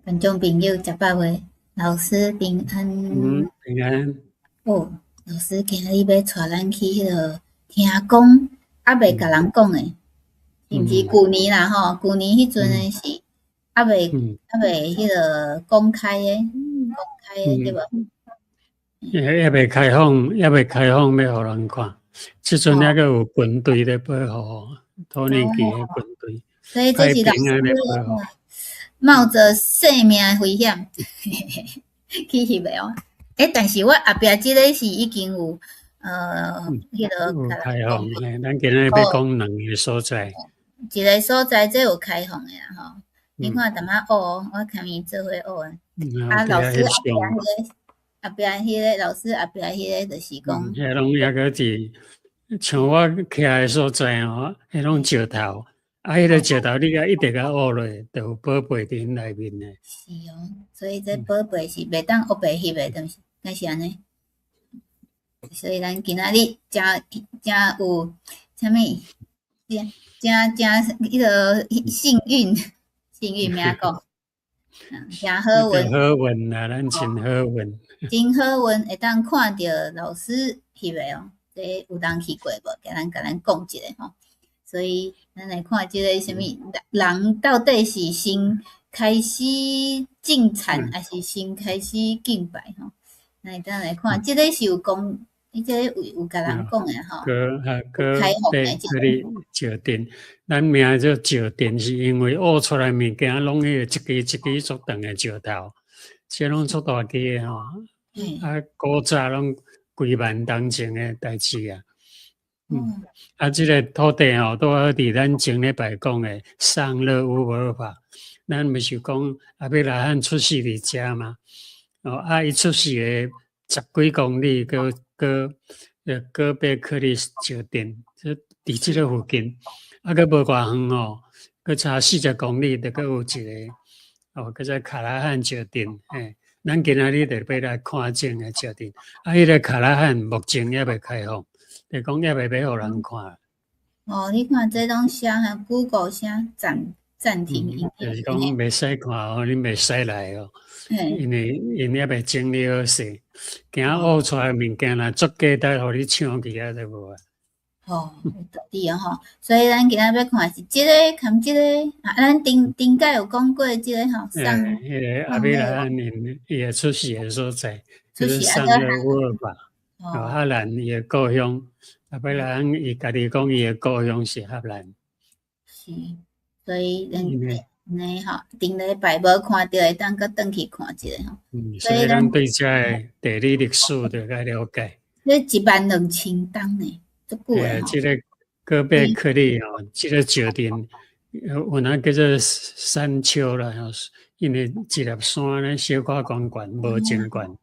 觀眾朋友食飽未？老師平安。嗯，平安。哦，老師今仔日欲帶咱去彼个聽講，猶未共人講的，是毋是舊年啦吼？舊年彼陣的是猶未彼个公開的，公開的對無？猶未開放，猶未開放欲予人看。這陣猶閣有軍隊咧保護，土耳其的軍隊。所以這是老師冒著性命的危險去翕的哦。欸，但是我後壁這个是已經有彼个開放的，咱今仔日欲講兩个所在。一个所在這有開放的啦吼，你看淡仔烏，我共伊做伙烏的。啊，老師後壁彼个，後壁彼个老師後壁彼个就是講。彼攏猶閣是像我徛的所在吼，彼攏石頭。啊，彼个石頭你共一直共挖落，就有寶貝佇𪜶內面的。是哦，所以這寶貝是袂當烏白翕的，對毋是？敢是按呢？所以咱今仔日誠誠有啥物？誠誠彼个幸運，幸運欲講，誠好運。好運啊，咱真好運。真好運，會當看著老師翕的哦，這有人去過無？共咱共咱講一下吼。所以咱來看這个啥物人到底是先開始種田，抑是先開始敬拜吼？咱會當來看，這個是有講，伊這個有共人講的吼。高伯克利石陣，咱名做石陣，是因為挖出來物件攏彼个一支一支足長的石頭，這攏足大支的吼。啊，古早攏幾萬冬前的代誌啊。啊，這个土地吼，拄好佇咱前禮拜講的上勒烏爾法，咱毋是講亞伯拉罕出世佇遮嗎？哦，啊，伊出世的十幾公里，閣閣高伯克利石陣，這佇這个附近，啊，閣無偌遠哦，閣差40公里，就閣有一个哦，叫做卡拉漢石陣，嘿，咱今仔日就欲來看這个石陣，啊，彼个卡拉漢目前猶未開放。就講猶未欲予人看。哦，你看這攏寫哈，Google 寫暫停營業。就是講袂使看哦，你袂使來哦，因為𪜶猶未整理好勢，驚挖出來物件若足價值，予你搶去啊，就無啊。哦，有道理哦吼，所以咱今仔欲看是這个含這个，啊，咱頂頂擺有講過這个吼，上。彼个亞伯拉罕𪜶伊的出世的所在，就是上勒烏爾法。哦，哈蘭伊的故鄉，亞伯拉罕伊家己講伊的故鄉是哈蘭。是，所以咱呢吼，頂禮拜無看著，會當閣轉去看一下吼。嗯，所以咱對這个地理歷史著愛了解。這1萬2千冬呢，足久的吼。這个高伯克利吼，這个石陣有影叫做山丘啦，吼，因為一粒山咧小可懸懸，無真懸。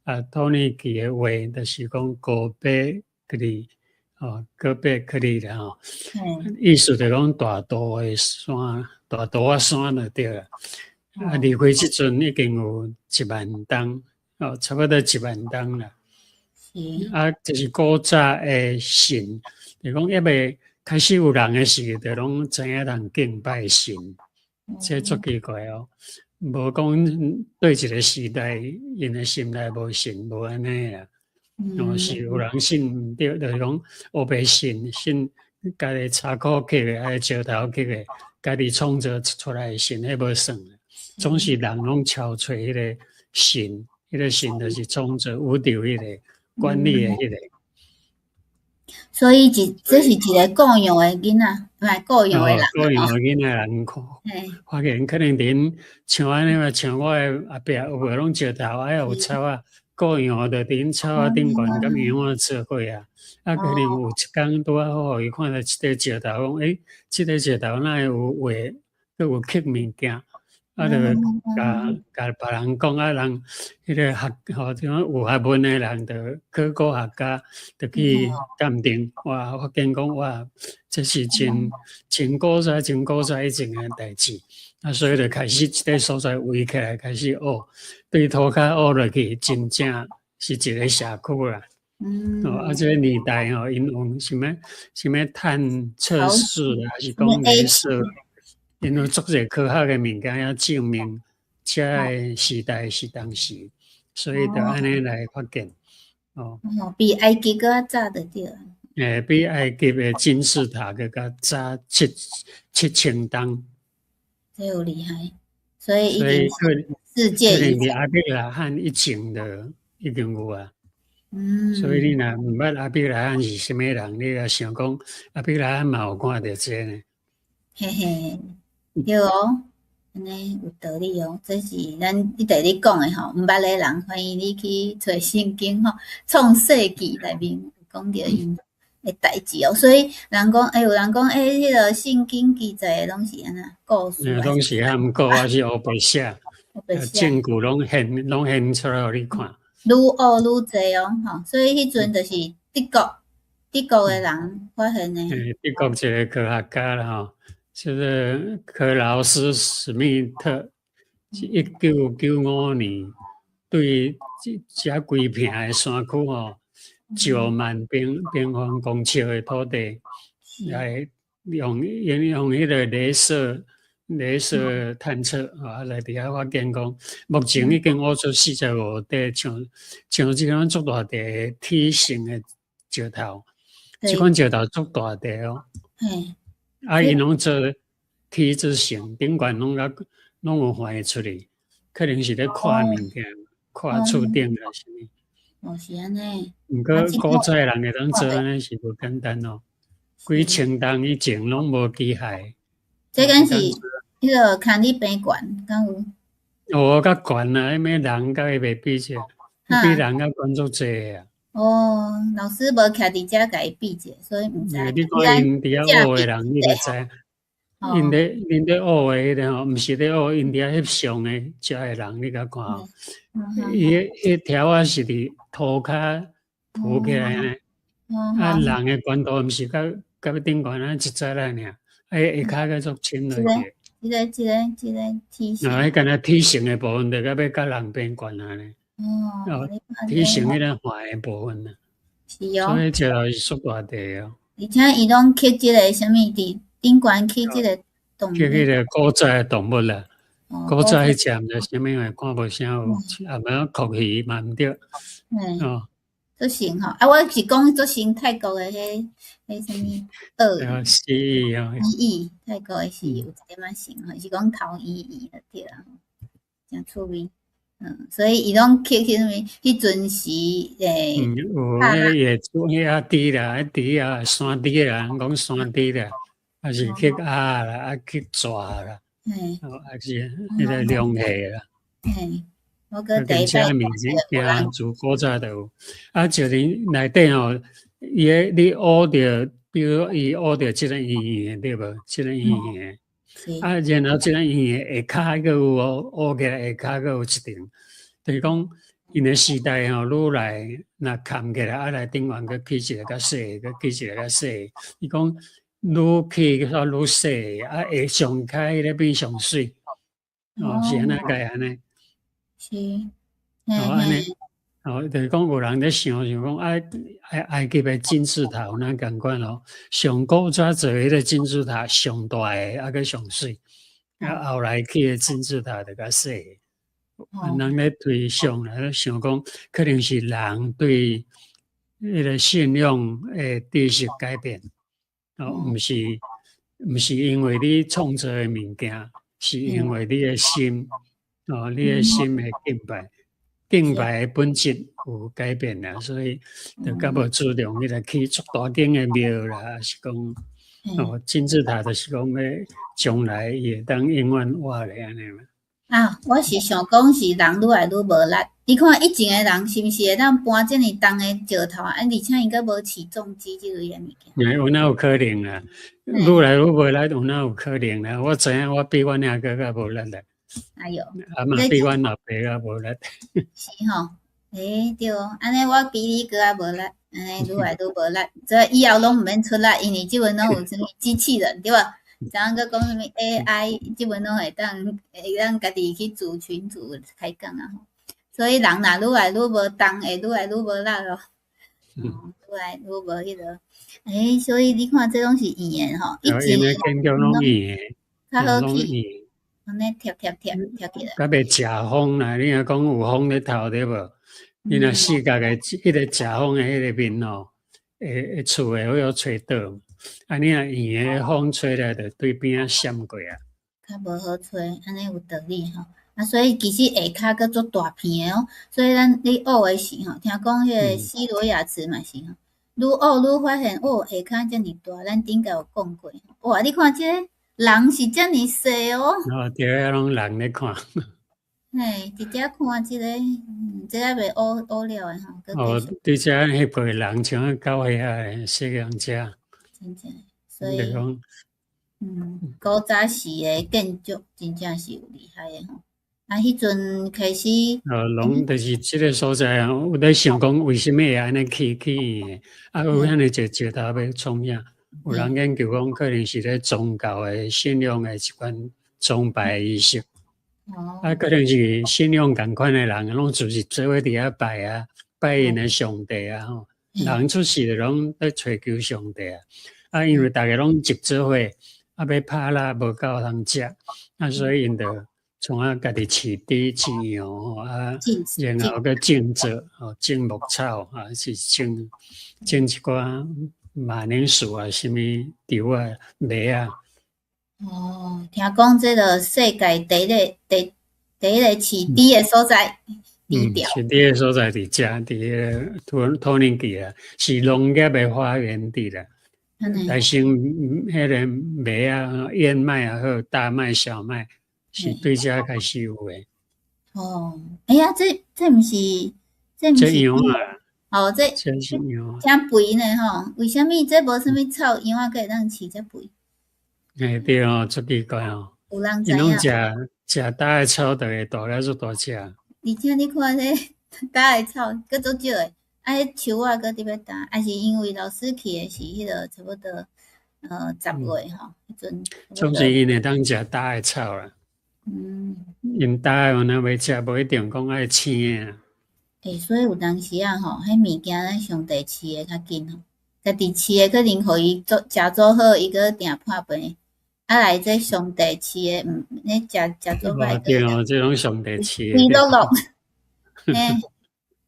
啊，土耳其的話就是講高伯克利，哦，高伯克利啦吼，意思就講大肚的山，大肚仔山就對啦。啊，離開這陣已經有1萬冬，哦，差不多一萬冬啦。啊，就是古早的神，就講猶未開始有人的時，就攏知影人敬拜神，這足奇怪哦。無講對一个時代，𪜶的心內無神，無按呢啦。哦，是有人信毋著，就是講烏白信，信家己查考刻的，抑石頭刻的，家己創造出來的神，彼無算。總是人攏超揣彼个神，彼个神就是創造宇宙彼个管理的彼个。所以一這是一个故樣的囡仔，毋係故樣的人。故樣的囡仔人看，發現可能𪜶像按呢嘛，像我的後壁有無攏石頭，啊有草仔，故樣就佇𪜶草仔頂懸，敢羊仔做伙啊。啊，可能有一工拄仔好，予伊看著一塊石頭，講欸，這个石頭哪會有畫，閣有刻物件，啊，就共共別人講啊，人彼个學吼，這種有學問的人，就考古學家，就去鑑定，哇，發現講哇，這是真真古早、真古早以前的代誌，啊，所以就開始這个所在圍起來，開始挖，對塗跤挖落去，真正是一个社區啦。哦，啊，這个年代吼，𪜶用啥物啥物碳測試，還是講鐳射，𪜶有足濟科學的物件，遐證明。遮的時代是當時，所以就按呢來發現。哦，哦，比埃及閣較早就對。欸，比埃及的金字塔閣較早7000冬。這有厲害，所以已經世界遺產。亞伯拉罕以前就已經有啊。所以你若毋捌亞伯拉罕是啥物人，你也想講亞伯拉罕嘛有看著這呢？嘿嘿，對哦，按呢有道理哦。這是咱一直咧講的吼，毋捌的人歡迎你去揣聖經吼，創世紀內面有講著𪜶的代誌哦。所以人講，欸，有人講，欸，彼个聖經記載的攏是按怎故事？攏是含故，抑是烏白寫，證據攏顯出來予你看。愈學愈濟哦，吼！所以彼陣就是德國的人發現的。德國一個科學家啦，吼，就是克勞斯史密特，1995年對這規片的山區吼，9萬平方公尺的土地，來用彼个雷射探測啊，來佇遐發現講，目前已經挖出45塊，像這款足大塊梯形的石頭，這款石頭足大塊哦。啊，𪜶攏做 T 字形，頂懸攏較攏有橫出去，可能是咧跨物件，跨厝頂啊啥物。哦，是按呢。毋過古早人會當做按呢是無簡單哦，幾千冬以前攏無機械。這敢是彼个牽你平懸，敢有？哦，較懸啊！彼物人佮伊袂比者，比人較懸足濟啊。哦，老師無徛佇遮共伊比者，所以毋知。你看𪜶佇遐學的人，你就知。𪜶咧學的彼个吼，毋是咧學，𪜶佇遐翕相的遮的人，你共看吼。伊彼條仔是佇塗跤鋪起來呢。啊，人的懸度毋是佮頂懸按呢一截仔爾。欸，下跤閣足深落去。這個梯形。啊，彼敢若梯形的部分，就到尾佮人變懸按呢。哦，梯形彼个橫的部分啊。是哦。所以石頭是足大塊哦。而且伊攏刻這個啥物佇頂懸刻這個動物。刻彼個古早的動物啦。古早彼隻毋知啥物話，看無啥有，啊無蛞蝓嘛毋對。哦。足神吼，啊！我是講足神泰國的彼啥物鱷魚，蜥蜴哦，蜥蜴，泰國的是有一點仔神吼，是講頭圓圓就對啦，誠趣味。所以伊攏刻彼啥物，彼陣時欸。有彼野豬、彼仔豬啦，彼豬仔、山豬啦，人講山豬啦，抑是刻鴨啦，啊刻蛇啦，哦，抑是彼個龍蝦啦。嘿。我閣第一擺物件，自古早就有。啊，石林內底吼，伊个你挖著，比如伊挖著這个圓圓的對無？這个圓圓的，啊，然後這个圓圓下跤閣有哦，挖起來下跤閣有一層，就是講𪜶的時代吼，愈來若崁起來，啊來頂懸閣起一個較細，閣起一個較細。伊講愈起煞愈細，啊下上較彼个變上媠，哦，是按怎解按呢？是，哦，按呢，哦，就是講有人咧想想講，啊，埃及的金字塔有哪仝款哦？上古早做彼个金字塔上大个，啊閣上媠，啊後來起的金字塔就較細。人咧推想咧，想講可能是人對彼个信仰的知識改變，哦，毋是因為你創造的物件，是因為你的心。哦，你的心的敬拜，敬拜的本質有改變啦，所以就較無注重彼個起足大間的廟啦，抑是講哦金字塔，就是講欲將來伊會當永遠活咧按呢嘛。啊，我是想講是人愈來愈無力。你看以前的人是毋是會當搬遮爾重的石頭啊？而且𪜶閣無起重機這類的物件。欸，有哪有可能啊？愈來愈無力，有哪有可能啊？我知影，我比阮兄閣較無力啦。哎喲，啊嘛比阮老爸較無力。是吼，欸對哦，按呢我比你閣較無力，按呢愈來愈無力，所以以後攏毋免出力，因為這陣攏有啥物機器人對無？昨昏閣講啥物 AI，這陣攏會當家己去組群組開講啊吼。所以人若愈來愈無重，會愈來愈無力咯。愈來愈無彼个，欸，所以你看這攏是圓的吼，因的建築攏圓的，較好起。按呢貼貼貼貼起來。較袂食風啦，你若講有風咧透對無？你若四角的彼個食風的彼個面吼，會會厝會好吹倒。啊，你若圓的風吹來，就對邊仔閃過啊。較無好吹，按呢有道理吼。啊，所以其實下跤閣足大片的哦。所以咱咧挖的時吼，聽講彼個西羅亞池嘛是吼，愈挖愈發現哦，下跤遮爾大，咱頂擺有講過。哇，你看這個人是遮爾細哦。哦，對啊，攏人咧看。嘿，直接看這個，這個猶未挖挖了的吼。哦，對遮翕過人像狗遐個攝影者。真正，所以，古早時的建築真正是有厲害的吼。啊，彼陣開始，攏就是這个所在啊，有咧想講為啥物會按呢起起的，啊，有遐爾濟石頭欲創啥？有人研究講，可能是咧宗教的信仰的一款崇拜儀式。啊，可能是信仰仝款的人，攏就是做伙佇遐拜啊，拜𪜶的上帝啊吼。人出世就攏咧揣求上帝啊。啊，因為逐家攏集做伙，啊，欲拍獵無夠通食，啊，所以𪜶就創啊家己飼豬飼羊吼，啊，然後閣種作吼，種牧草啊，是種種一寡馬鈴薯啊，啥物稻啊、麥啊。哦，聽講這個世界第一個第第一個飼豬的所在，豬寮。飼豬的所在佇遮，佇彼個土土耳其啊，是農業的發源地啦。但是彼個麥啊、燕麥也好，大麥、小麥，是對遮開始有的。哦，哎呀，這這毋是，這毋是這羊啊。哦，這這是羊。真肥呢吼？為啥物這無啥物草，羊仔閣會當飼遮肥？欸對哦，足奇怪哦。有人知影？𪜶攏食食焦的草，就會大了足大隻。而且你看這焦的草，閣足少的，啊，彼樹仔閣特別焦，抑是因為老師去的是彼個差不多10月吼，彼陣。總是𪜶會當食焦的草啦。𪜶焦的有哪袂食，無一定講愛青的。欸，所以有當時啊吼，彼物件咱上帝飼的較緊吼，家己飼的可能予伊做食做好，伊閣定破病。啊來這上帝飼的，毋咧食食做歹。對哦，這攏上帝飼的。肥漉漉。嘿，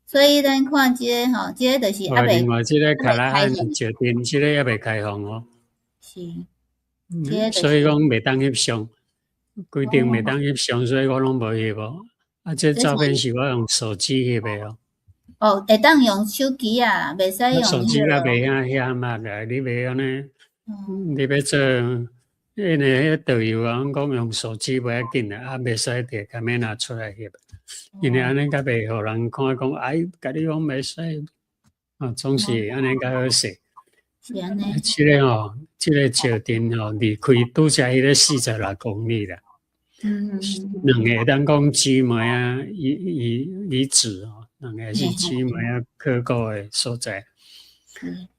所以咱看這个吼，這个就是猶未。另外，這个卡拉漢石陣，這個猶未開放哦。是。所以講袂當翕相，規定袂當翕相，所以我攏無翕哦。啊，這照片是我用手機翕的哦。哦，會當用手機啊，袂使用。手機較袂遐遐嘛個，你袂按呢？你欲做，因為彼導遊啊，講用手機袂要緊啦，啊，袂使提卡麥拿出來翕，因為按呢較袂予人看講，哎，共你講袂使，啊，總是按呢較好勢。是按呢。這个吼，這个石陣吼，離開拄才彼個46公里啦。兩個會當講姊妹啊，遺遺遺址哦，兩個是姊妹啊，考古的所在。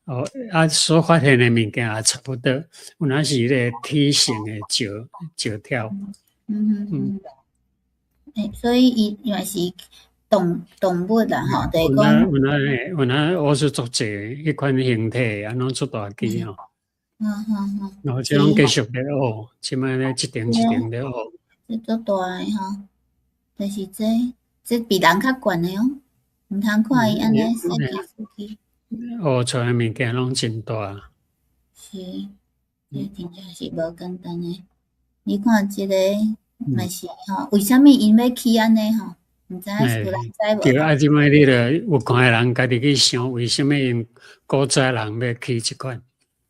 哦，啊，所發現的物件也差不多，有若是彼個梯形的石石條。欸，所以伊嘛是動動物啦，吼，就是講。有哪有哪有哪學出足濟彼款形體，啊，攏足大支吼。然後這攏繼續咧學，這擺咧一層一層咧學。這足大的吼，就是這這比人較懸的哦，毋通看伊按呢細支細支。學出來物件攏真大。是，這真正是無簡單的。你看這個嘛是吼，為啥物𪜶欲起按呢吼？毋知影有人知無？對啊，這擺你著有看的人家己去想，為啥物𪜶古早人欲起這款？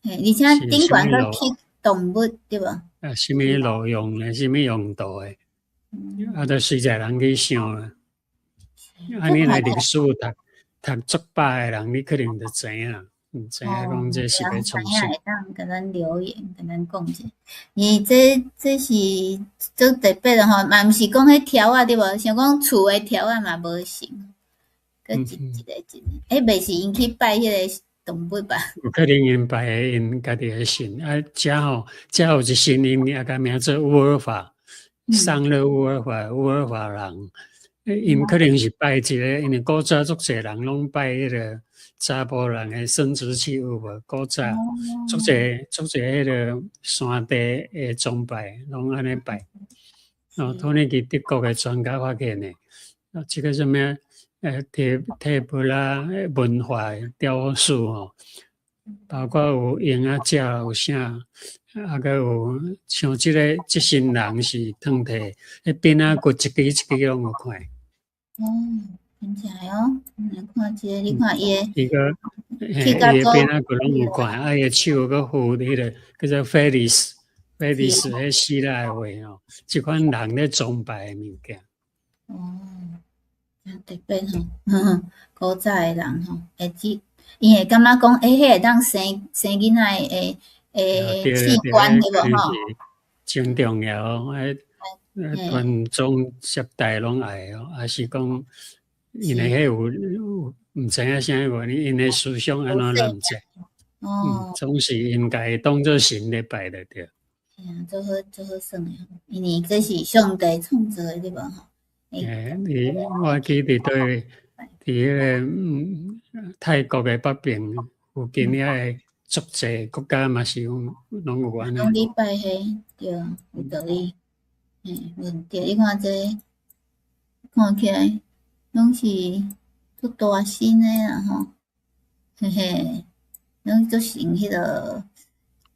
嘿，而且頂懸閣起動物對無？啊，啥物路用的，啥物用途的？啊，著隨在人去想啦。啊，你若歷史讀讀足飽的人，你可能就知影，知影講這是欲創啥。會當共咱留言，共咱講者。伊這這是足特別的吼，嘛毋是講彼柱仔對無？像講厝的柱仔嘛無成，閣一一個一個，欸，袂是𪜶去拜彼個動物吧？有可能𪜶拜的𪜶家己的神，啊，遮吼，遮有一神𪜶也共名做烏爾法，桑勒烏爾法，烏爾法人，𪜶可能是拜這个，因為古早足濟人攏拜彼個查埔人的生殖器有無？古早足濟足濟彼個山地的崇拜，攏按呢拜。哦，土耳其、德國的專家發現的，啊，這個啥物提提布拉文化雕塑吼，包括有鷹仔食，有啥，啊，閣有像這个這身人是劏體，彼邊仔骨一支一支攏有看。哦，真正哦，來看這个，你看伊的，伊個，伊的邊仔骨攏有看，啊，伊的手閣扶彼个叫做菲利斯，菲利斯彼希臘的畫吼，這款人咧崇拜的物件。哦，真特別吼，古早的人吼，會記，伊會感覺講，欸，彼會當生生囡仔的的器官對無吼？真重要，彼傳宗接代攏愛哦，抑是講𪜶的彼有毋知影啥原因，𪜶的思想按怎咱毋知。哦。總是𪜶家己當做神咧拜就對。嘿啊，足好足好耍的吼，因為這是上帝創造的對無吼？欸，你我記得對，佇彼个泰國的北邊附近遐個足濟國家嘛是有攏有按呢。攏咧拜彼，對，有道理。嘿，無對，你看這看起來攏是足大身的啦吼，嘿嘿，攏足像彼个，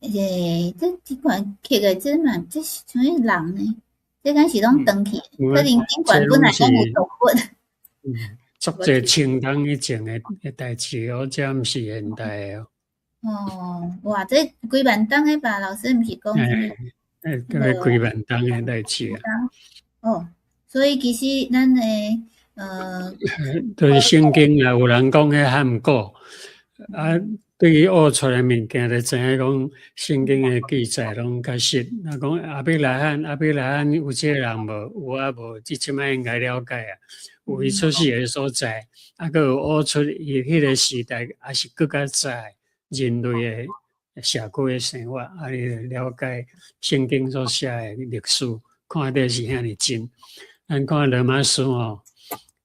欸，這這款刻的這嘛，這是啥物人呢？這敢是攏斷去，可能頂懸本來攏有動物。嗯，足濟青銅以前的代誌哦，這毋是現代的哦。哦，哇，這幾萬冬的吧？老師毋是講。欸，這個幾萬冬的代誌啊。哦，所以其實咱的就是聖經啊，有人講彼漢古啊，對於挖出來物件，就知影講聖經的記載攏確實。若講亞伯拉罕，亞伯拉罕有這個人無？有啊無？這這擺應該了解啊。有伊出世的所在，啊，閣有挖出伊彼个時代，抑是閣較早人類的社區的生活，啊，你就了解聖經所寫的歷史，看著是遐爾真。咱看羅馬書吼，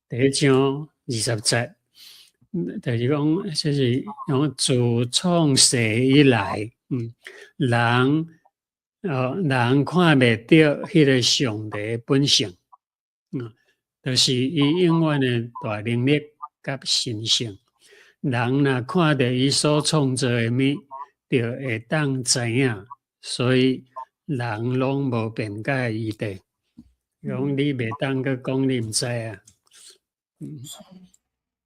第一章20節，就是講，這是講自創世以來，人哦，人看袂著彼个上帝本性，就是伊永遠的大能力佮神性。人若看著伊所創造的物，就會當知影，所以人攏無辯解餘地。講你袂當閣講你毋知啊。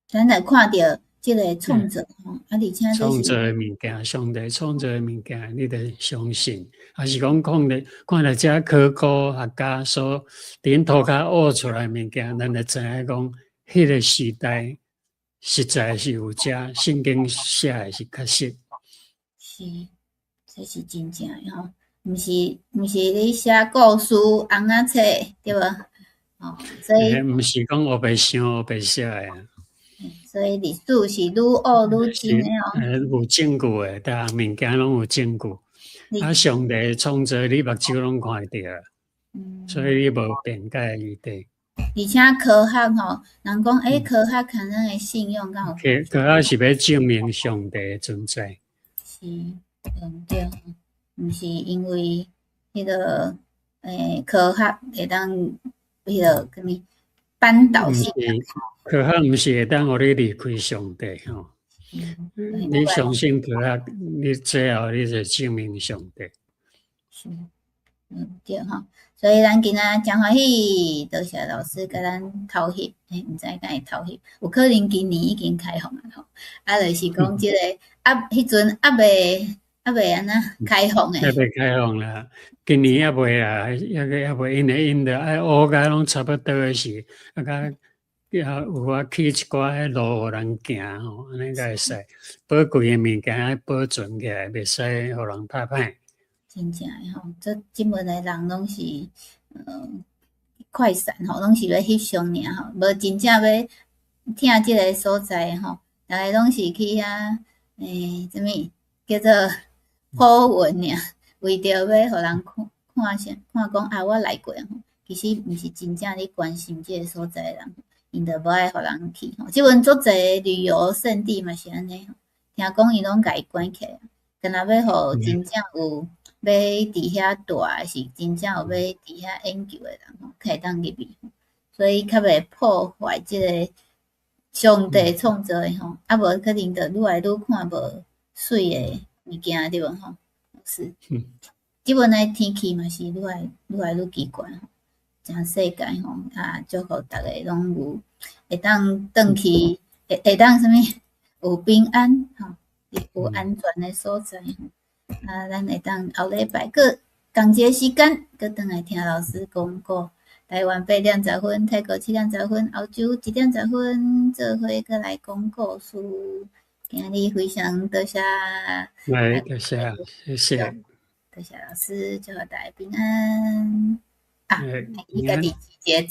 咱來看著這个創造吼，啊，而且創造的物件，上帝創造的物件，你著相信，抑是講看著看著這考古學家所佇𪜶塗跤挖出來的物件，咱就知影講，彼个時代實在是有這聖經寫的是確實。是，這是真正的吼，毋是咧寫故事尪仔冊對無？哦，所以毋是講烏白想烏白寫的。所以歷史是愈挖愈真的哦。有證據的，逐項物件攏有證據。啊，上帝創造你目睭攏看會著，所以你無辯解餘地。而且科學吼，人講欸，科學看咱的信仰敢有？科學是欲證明上帝的存在。是，對，毋是因為彼个科學會當彼个啥物扳倒信仰。科學毋是會當予你離開上帝吼。你相信科學，你最後你就證明上帝。是，對吼。所以咱今仔誠歡喜，多謝老師共咱偷翕，欸，毋知敢會偷翕，有可能今年已經開放啊吼。啊，就是講這個啊，彼陣猶未按怎開放的。猶未開放啦，今年猶未啊，猶未，因為𪜶著愛挖甲攏差不多的時，啊，較有法起一寡彼路予人行吼，按呢才會使。寶貴的物件愛保存起來，袂使予人拍歹。真正的吼，這這門的人攏是快閃吼，攏是欲翕相爾吼，無真正欲疼這个所在吼，逐个攏是去遐啥物叫做 po 文爾，為著欲予人看看啥看講啊，我來過吼，其實毋是真正咧關心這个所在的人，𪜶就無愛予人去吼。這陣足濟旅遊勝地嘛是按呢，聽講𪜶攏共伊關起來，敢若欲予真正有。欲佇遐蹛，抑是真正有欲佇遐研究的人吼，較會當入去，所以較袂破壞這个上帝創造的吼，啊無可能就愈來愈看無媠的物件對無吼？是。這擺的天氣嘛是愈來愈奇怪吼，誠世界吼，啊，祝福逐个攏有會當轉去，會當啥物有平安吼，有安全的所在吼。啊，咱會當後禮拜閣仝一个時間，閣轉來聽老師講古。台灣8點10分，泰國7點10分，澳洲1點10分，做伙閣來講故事。今日非常多謝。來，多謝，謝謝。多謝老師，祝福大家平安。啊，你家己一個。